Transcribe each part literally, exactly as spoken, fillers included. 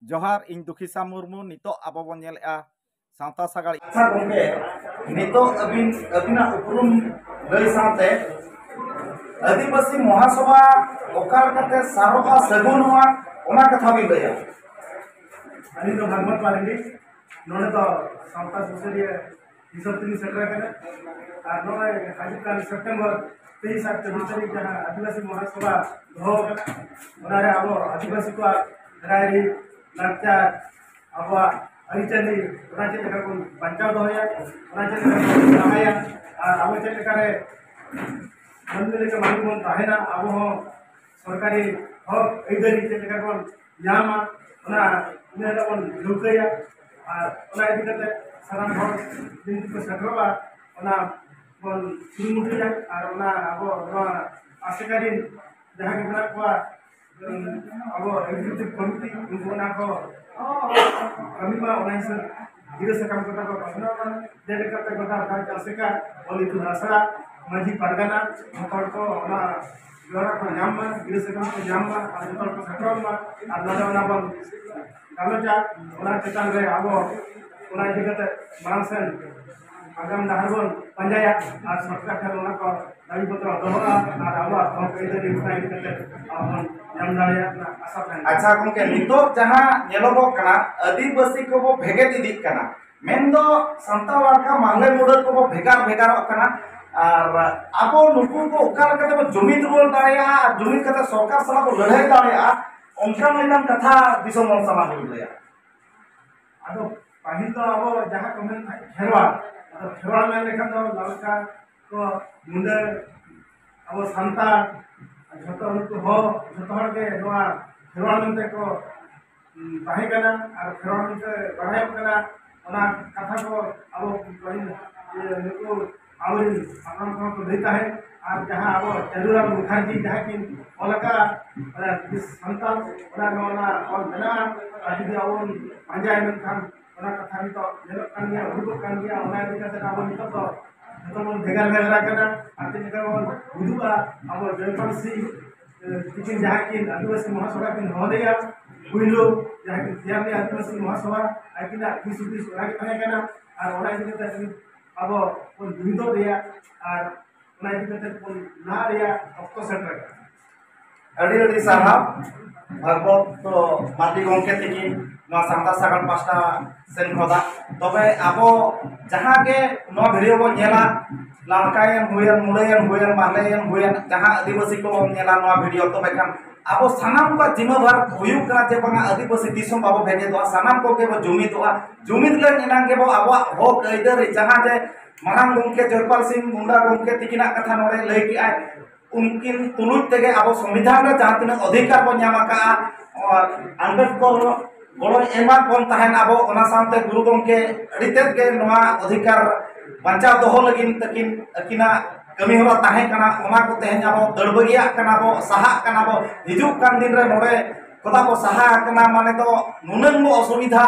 ᱡᱚᱦᱟᱨ, ᱤᱧ ᱫᱩᱠᱷᱤᱥᱟ ᱢᱩᱨᱢᱩ᱾ ᱱᱤᱛᱚᱜ ᱟᱵᱚ ᱵᱚᱱ ᱧᱮᱞᱮᱜᱼᱟ ᱥᱟᱶᱛᱟ ᱥᱟᱜᱟᱲ᱾ ᱟᱪᱪᱷᱟ ᱜᱚᱢᱠᱮ, ᱱᱤᱛᱚᱜ ᱟᱹᱵᱤᱱ, ᱟᱹᱵᱤᱱᱟᱜ ᱩᱯᱨᱩᱢ ᱞᱟᱹᱭ ᱥᱟᱶᱛᱮ ᱟᱹᱫᱤᱵᱟᱹᱥᱤ ᱢᱚᱦᱟᱥᱚᱵᱷᱟ ᱚᱠᱟ ᱞᱮᱠᱟᱛᱮ ᱥᱟᱨᱚᱜᱼᱟ, ᱥᱟᱹᱜᱩᱱᱚᱜᱼᱟ, ᱚᱱᱟ ᱠᱟᱛᱷᱟ ᱵᱤᱱ ᱞᱟᱹᱭᱟ᱾ ᱟᱹᱞᱤᱧ ᱫᱚ ᱵᱷᱟᱜᱽᱵᱚᱛ ᱢᱟᱨᱰᱤ, ᱱᱚᱰᱮ ᱫᱚ ᱥᱟᱶᱛᱟ ᱥᱩᱥᱟᱹᱨᱤᱭᱟᱹ ᱦᱤᱥᱟᱹᱵ ᱛᱮᱞᱤᱧ ᱥᱮᱴᱮᱨ ᱟᱠᱟᱱᱟ᱾ ᱟᱨ ᱱᱚᱜᱼᱚᱭ ᱦᱤᱡᱩᱜ ᱠᱟᱱ ᱥᱮᱯᱴᱮᱢᱵᱚᱨ ᱛᱮᱭᱤᱥ ᱟᱨ ᱪᱚᱵᱵᱤᱥ ᱛᱟᱹᱨᱤᱠᱷ ᱡᱟᱦᱟᱸ ᱟᱹᱫᱤᱵᱟᱹᱥᱤ ᱢᱚᱦᱟᱥᱚᱵᱷᱟ ᱫᱚᱦᱚ ᱟᱠᱟᱱᱟ, ᱚᱱᱟᱨᱮ ᱟᱵᱚ ᱟᱹᱫᱤᱵᱟᱹᱥᱤ ᱠᱚᱣᱟᱜ ᱨᱟᱭᱨᱤᱛ, ᱞᱟᱠᱪᱟᱨ, ᱟᱵᱚᱣᱟᱜ ᱟᱹᱨᱤᱪᱟᱹᱞᱤ, ᱚᱱᱟ ᱪᱮᱫ ᱞᱮᱠᱟ ᱵᱚᱱ ᱵᱟᱧᱪᱟᱣ ᱫᱚᱦᱚᱭᱟ, ᱚᱱᱟ ᱪᱮᱫ ᱞᱮᱠᱟ ᱵᱚᱱ ᱞᱟᱦᱟᱭᱟ, ᱟᱨ ᱟᱵᱚ ᱪᱮᱫ ᱞᱮᱠᱟᱨᱮ ᱢᱟᱹᱱᱢᱤ ᱞᱮᱠᱟ ᱢᱟᱹᱱᱢᱤ ᱵᱚᱱ ᱛᱟᱦᱮᱱᱟ, ᱟᱵᱚ ᱦᱚᱸ ᱥᱚᱨᱠᱟᱨᱤ ᱦᱚᱠ ᱟᱹᱭᱫᱟᱹᱨᱤ ᱪᱮᱫ ᱞᱮᱠᱟ ᱵᱚᱱ ᱧᱟᱢᱟ, ᱚᱱᱟ ᱤᱱᱟᱹ ᱦᱤᱞᱳᱜ ᱵᱚᱱ ᱴᱷᱟᱹᱣᱠᱟᱹᱭᱟ᱾ ᱟᱨ ᱚᱱᱟ ᱤᱫᱤ ᱠᱟᱛᱮ ᱥᱟᱱᱟᱢ ᱦᱚᱲ ᱡᱩᱫᱤ ᱠᱚ ᱥᱮᱴᱮᱨᱚᱜᱼᱟ, ᱚᱱᱟ ᱵᱚᱱ ᱠᱩᱨᱩᱢᱩᱴᱩᱭᱟ᱾ ᱟᱨ ᱚᱱᱟ ᱟᱵᱚ ᱱᱚᱣᱟ ᱟᱥᱮᱠᱟ ᱨᱤᱱ ᱡᱟᱦᱟᱸ ᱜᱮ ᱢᱮᱱᱟᱜ ᱠᱚᱣᱟ, ᱟᱵᱚ ᱮᱠᱡᱤᱠᱤᱭᱩᱴᱤᱵᱷ ᱠᱚᱢᱤᱴᱤ, ᱩᱱᱠᱩ ᱚᱱᱟ ᱠᱚ ᱠᱟᱹᱢᱤ ᱢᱟ, ᱚᱱᱟ ᱦᱤᱥᱟᱹᱵ ᱜᱤᱨᱟᱹ ᱥᱟᱠᱟᱢ ᱠᱚ ᱛᱟᱠᱚ ᱯᱟᱥᱱᱟᱣ ᱢᱟ᱾ ᱡᱮᱞᱮᱠᱟᱛᱮ ᱜᱚᱴᱟ ᱵᱷᱟᱨᱚᱛ ᱟᱥᱮᱠᱟ, ᱚᱞ ᱤᱛᱩᱱ ᱟᱥᱲᱟ, ᱢᱟᱹᱡᱷᱤ ᱯᱟᱨᱜᱟᱱᱟ, ᱡᱚᱛᱚ ᱦᱚᱲ ᱠᱚ ᱚᱱᱟ ᱡᱚᱦᱟᱨ ᱠᱚ ᱧᱟᱢ ᱢᱟ, ᱜᱤᱨᱟᱹ ᱥᱟᱠᱟᱢ ᱠᱚ ᱧᱟᱢ ᱢᱟ, ᱟᱨ ᱡᱚᱛᱚ ᱦᱚᱲ ᱠᱚ ᱥᱮᱴᱮᱨᱚᱜ ᱢᱟ᱾ ᱟᱨ ᱱᱚᱰᱮ ᱚᱱᱟ ᱵᱚᱱ ᱜᱟᱞᱚᱪᱟ, ᱚᱱᱟ ᱪᱮᱛᱟᱱ ᱨᱮ ᱟᱵᱚ ᱚᱱᱟ ᱤᱫᱤ ᱠᱟᱛᱮ ᱢᱟᱲᱟᱝ ᱥᱮᱱ ᱟᱜᱟᱢ ᱰᱟᱦᱟᱨ ᱵᱚᱱ ᱯᱟᱸᱡᱟᱭᱟ᱾ ᱟᱨ ᱥᱚᱨᱠᱟᱨ ᱴᱷᱮᱱ ᱚᱱᱟ ᱠᱚ ᱫᱟᱹᱵᱤ ᱯᱚᱛᱨᱚ ᱫᱚᱦᱚᱜᱼᱟ, ᱟᱨ ᱟᱵᱚᱣᱟᱜ ᱦᱚᱠ ᱟᱹᱭᱫᱟᱹᱨᱤ ᱚᱱᱟ ᱤᱫᱤ ᱠᱟᱛᱮ ᱟᱵᱚ ᱵᱚᱱ ᱧᱟᱢ ᱫᱟᱲᱮᱭᱟᱜ ᱨᱮᱱᱟᱜ ᱟᱥᱟ ᱛᱟᱦᱮᱱᱟ᱾ ᱟᱪᱪᱷᱟ ᱜᱚᱢᱠᱮ, ᱱᱤᱛᱚᱜ ᱡᱟᱦᱟᱸ ᱧᱮᱞᱚᱜᱚᱜ ᱠᱟᱱᱟ, ᱟᱹᱫᱤᱵᱟᱹᱥᱤ ᱠᱚᱵᱚ ᱵᱷᱮᱜᱮᱫ ᱤᱫᱤᱜ ᱠᱟᱱᱟ, ᱢᱮᱱᱫᱚ ᱥᱟᱱᱛᱟᱲ ᱟᱠᱷᱲᱟ ᱢᱟᱦᱞᱮ ᱢᱩᱰᱟᱹ ᱠᱚᱵᱚ ᱵᱷᱮᱜᱟᱨ ᱵᱷᱮᱜᱟᱨᱚᱜ ᱠᱟᱱᱟ᱾ ᱟᱨ ᱟᱵᱚ ᱱᱩᱠᱩ ᱠᱚ ᱚᱠᱟ ᱞᱮᱠᱟ ᱛᱮᱵᱚ ᱡᱩᱢᱤᱫ ᱨᱩᱣᱟᱹᱲ ᱫᱟᱲᱮᱭᱟᱜᱼᱟ ᱟᱨ ᱡᱩᱢᱤᱫ ᱠᱟᱛᱮ ᱥᱚᱨᱠᱟᱨ ᱥᱟᱞᱟᱜ ᱵᱚ ᱞᱟᱹᱲᱦᱟᱹᱭ ᱫᱟᱲᱮᱭᱟᱜᱼᱟ, ᱚᱱᱠᱟᱱ ᱞᱮᱠᱟᱱ ᱠᱟᱛᱷᱟ ᱫᱤᱥᱚᱢ ᱦᱚᱲ ᱥᱟᱢᱟᱝ ᱨᱮᱵᱚ ᱞᱟᱹᱭᱟ᱾ ᱟᱫᱚ ᱯᱟᱹᱦᱤᱞ ᱫᱚ ᱟᱵᱚ ᱡᱟᱦᱟᱸ ᱠᱚ ᱢᱮᱱ ᱛᱟᱦᱮᱸᱫ ᱠᱷᱮᱨᱣᱟᱲ, ᱟᱫᱚ ᱠᱷᱮᱨᱣᱟᱲ ᱢᱮᱱ ᱞᱮᱠᱷᱟᱱ ᱫᱚ ᱞᱟᱞᱠᱟ ᱠᱚ, ᱢᱩᱰᱟᱹ, ᱟᱵᱚ ᱥᱟᱱᱛᱟᱲ, ᱡᱷᱚᱛᱚ ᱱᱩᱠᱩ ᱦᱚᱲ, ᱡᱷᱚᱛᱚ ᱦᱚᱲ ᱜᱮ ᱱᱚᱣᱟ ᱠᱷᱮᱨᱣᱟᱲ ᱢᱮᱱᱛᱮ ᱠᱚ, ᱩᱸ, ᱛᱟᱦᱮᱸ ᱠᱟᱱᱟ ᱟᱨ ᱠᱷᱮᱨᱣᱟᱲ ᱢᱮᱱᱛᱮ ᱵᱟᱲᱟᱭᱚᱜ ᱠᱟᱱᱟ᱾ ᱚᱱᱟ ᱠᱟᱛᱷᱟ ᱠᱚ ᱟᱵᱚ ᱯᱟᱹᱦᱤᱞ, ᱤᱭᱟᱹ, ᱱᱩᱠᱩ ᱟᱵᱚᱨᱮᱱ ᱦᱟᱯᱲᱟᱢ ᱠᱚᱦᱚᱸ ᱠᱚ ᱞᱟᱹᱭ ᱛᱟᱦᱮᱸᱫ᱾ ᱟᱨ ᱡᱟᱦᱟᱸ ᱟᱵᱚ ᱪᱟᱸᱫᱩᱨᱟᱢ ᱢᱩᱠᱷᱟᱨᱡᱤ ᱡᱟᱦᱟᱸ ᱠᱤᱱ ᱚᱞ ᱟᱠᱟᱫ, ᱚᱱᱟ ᱥᱟᱱᱛᱟᱲ, ᱚᱱᱟ, ᱱᱚᱣᱟ, ᱚᱱᱟ ᱚᱞ ᱢᱮᱱᱟᱜᱼᱟ᱾ ᱟᱨ ᱡᱩᱫᱤ ᱟᱵᱚ ᱵᱚᱱ ᱯᱟᱸᱡᱟᱭᱟ, ᱢᱮᱱᱠᱷᱟᱱ ᱚᱱᱟ ᱠᱟᱛᱷᱟ ᱱᱤᱛᱚᱜ ᱧᱮᱞᱚᱜ ᱠᱟᱱ ᱜᱮᱭᱟ, ᱩᱰᱩᱠᱚᱜ ᱠᱟᱱ ᱜᱮᱭᱟ᱾ ᱚᱱᱟ ᱤᱫᱤ ᱠᱟᱛᱮ ᱟᱵᱚ ᱱᱤᱛᱚᱜ ᱫᱚ ᱡᱚᱛᱚ ᱵᱚᱱ ᱵᱷᱮᱜᱟᱨ ᱵᱷᱮᱜᱟᱨ ᱟᱠᱟᱱᱟ᱾ ᱟᱨ ᱪᱮᱫ ᱞᱮᱠᱟ ᱵᱚᱱ ᱩᱫᱩᱜᱼᱟ, ᱟᱵᱚ ᱡᱚᱭᱯᱟᱞ ᱥᱤᱝ, ᱮ, ᱛᱤᱠᱤᱱ ᱡᱟᱦᱟᱸ ᱠᱤᱱ ᱟᱹᱫᱤᱵᱟᱹᱥᱤ ᱢᱚᱦᱟᱥᱚᱵᱷᱟ ᱠᱤᱱ ᱦᱚᱦᱚ ᱞᱮᱫᱼᱟ, ᱯᱩᱭᱞᱩ ᱡᱟᱦᱟᱸ ᱠᱤᱱ ᱛᱮᱭᱟᱨ ᱞᱮᱫᱼᱟ ᱟᱹᱫᱤᱵᱟᱹᱥᱤ ᱢᱚᱦᱟᱥᱚᱵᱷᱟ, ᱟᱹᱠᱤᱱᱟᱜ ᱫᱤᱥ ᱦᱩᱫᱤᱥ ᱚᱱᱟ ᱜᱮ ᱛᱟᱦᱮᱸ ᱠᱟᱱᱟ᱾ ᱟᱨ ᱚᱱᱟ ᱤᱫᱤ ᱠᱟᱛᱮ ᱟᱹᱠᱤᱱ ᱟᱵᱚ ᱵᱚᱱ ᱡᱩᱢᱤᱫᱚᱜ ᱨᱮᱭᱟᱜ ᱟᱨ ᱚᱱᱟ ᱤᱫᱤ ᱠᱟᱛᱮ ᱵᱚᱱ ᱞᱟᱦᱟ ᱨᱮᱭᱟᱜ ᱚᱠᱛᱚ ᱥᱮᱴᱮᱨ ᱟᱠᱟᱱᱟ᱾ ᱟᱹᱰᱤ ᱟᱹᱰᱤ ᱥᱟᱨᱦᱟᱣ ᱵᱷᱟᱜᱽᱵᱚᱛ ᱢᱟᱨᱰᱤ ᱜᱚᱢᱠᱮ ᱛᱤᱠᱤᱱ ᱱᱚᱣᱟ ᱥᱟᱱᱛᱟᱲ ᱥᱟᱜᱟᱲ ᱯᱟᱥᱴᱟ ᱥᱮᱱ ᱠᱷᱚᱱᱟᱜ᱾ ᱛᱚᱵᱮ ᱟᱵᱚ ᱡᱟᱦᱟᱸ ᱜᱮ ᱱᱚᱣᱟ ᱵᱷᱤᱰᱤᱭᱳ ᱵᱚᱱ ᱧᱮᱞᱟ, ᱞᱟᱲᱠᱟᱭᱮᱱ ᱦᱩᱭᱮᱱ, ᱢᱩᱰᱟᱹᱭᱮᱱ ᱦᱩᱭᱮᱱ, ᱢᱟᱦᱞᱮᱭᱮᱱ ᱦᱩᱭᱮᱱ, ᱡᱟᱦᱟᱸ ᱟᱹᱫᱤᱵᱟᱹᱥᱤ ᱠᱚᱵᱚᱱ ᱧᱮᱞᱟ ᱱᱚᱣᱟ ᱵᱷᱤᱰᱤᱭᱳ, ᱛᱚᱵᱮ ᱠᱷᱟᱱ ᱟᱵᱚ ᱥᱟᱱᱟᱢ ᱠᱚᱣᱟᱜ ᱡᱤᱢᱟᱹᱵᱷᱟᱨ ᱦᱩᱭᱩᱜ ᱠᱟᱱᱟ ᱡᱮ ᱵᱟᱝᱟ ᱟᱹᱫᱤᱵᱟᱹᱥᱤ ᱫᱤᱥᱚᱢ ᱵᱟᱵᱚ ᱵᱷᱮᱜᱮᱫᱚᱜᱼᱟ, ᱥᱟᱱᱟᱢ ᱠᱚᱜᱮ ᱵᱚ ᱡᱩᱢᱤᱫᱚᱜᱼᱟ᱾ ᱡᱩᱢᱤᱫ ᱞᱮᱱ ᱮᱱᱟᱝ ᱜᱮᱵᱚ ᱟᱵᱚᱣᱟᱜ ᱦᱚᱠ ᱟᱹᱭᱫᱟᱹᱨᱤ, ᱡᱟᱦᱟᱸ ᱡᱮ ᱢᱟᱨᱟᱝ ᱜᱚᱢᱠᱮ ᱡᱚᱭᱯᱟᱞ ᱥᱤᱝ ᱢᱩᱱᱰᱟ ᱜᱚᱢᱠᱮ ᱛᱤᱠᱤᱱᱟᱜ ᱠᱟᱛᱷᱟ ᱱᱚᱰᱮ ᱞᱟᱹᱭ ᱠᱮᱜᱼᱟᱭ, ᱩᱱᱠᱤᱱ ᱛᱩᱞᱩᱡ ᱛᱮᱜᱮ ᱟᱵᱚ ᱥᱚᱝᱵᱤᱫᱷᱟᱱ ᱨᱮ ᱡᱟᱦᱟᱸ ᱛᱤᱱᱟᱹᱜ ᱚᱫᱷᱤᱠᱟᱨ ᱵᱚᱱ ᱧᱟᱢ ᱟᱠᱟᱫᱼᱟ, ᱟᱢᱵᱮᱫᱠᱚᱨ ᱜᱚᱲᱚᱭ ᱮᱢᱟᱫ ᱵᱚᱱ ᱛᱟᱦᱮᱱ ᱟᱵᱚ, ᱚᱱᱟ ᱥᱟᱶᱛᱮ ᱜᱩᱨᱩ ᱜᱚᱢᱠᱮ ᱟᱹᱰᱤ ᱛᱮᱫ ᱜᱮ ᱱᱚᱣᱟ ᱚᱫᱷᱤᱠᱟᱨ ᱵᱟᱧᱪᱟᱣ ᱫᱚᱦᱚ ᱞᱟᱹᱜᱤᱫ ᱛᱟᱹᱠᱤᱱ, ᱟᱹᱠᱤᱱᱟᱜ ᱠᱟᱹᱢᱤ ᱦᱚᱨᱟ ᱛᱟᱦᱮᱸ ᱠᱟᱱᱟ, ᱚᱱᱟ ᱠᱚ ᱛᱮᱦᱮᱧ ᱟᱵᱚ ᱫᱟᱹᱲ ᱵᱟᱹᱜᱤᱭᱟᱜ ᱠᱟᱱᱟ ᱵᱚ, ᱥᱟᱦᱟᱜ ᱠᱟᱱᱟ ᱵᱚ᱾ ᱦᱤᱡᱩᱜ ᱠᱟᱱ ᱫᱤᱱ ᱨᱮ ᱱᱚᱰᱮ ᱠᱷᱚᱱᱟᱜ ᱵᱚ ᱥᱟᱦᱟ ᱟᱠᱟᱱᱟ ᱢᱟᱱᱮ ᱫᱚ ᱱᱩᱱᱟᱹᱝ ᱵᱚ ᱚᱥᱩᱵᱤᱫᱷᱟ,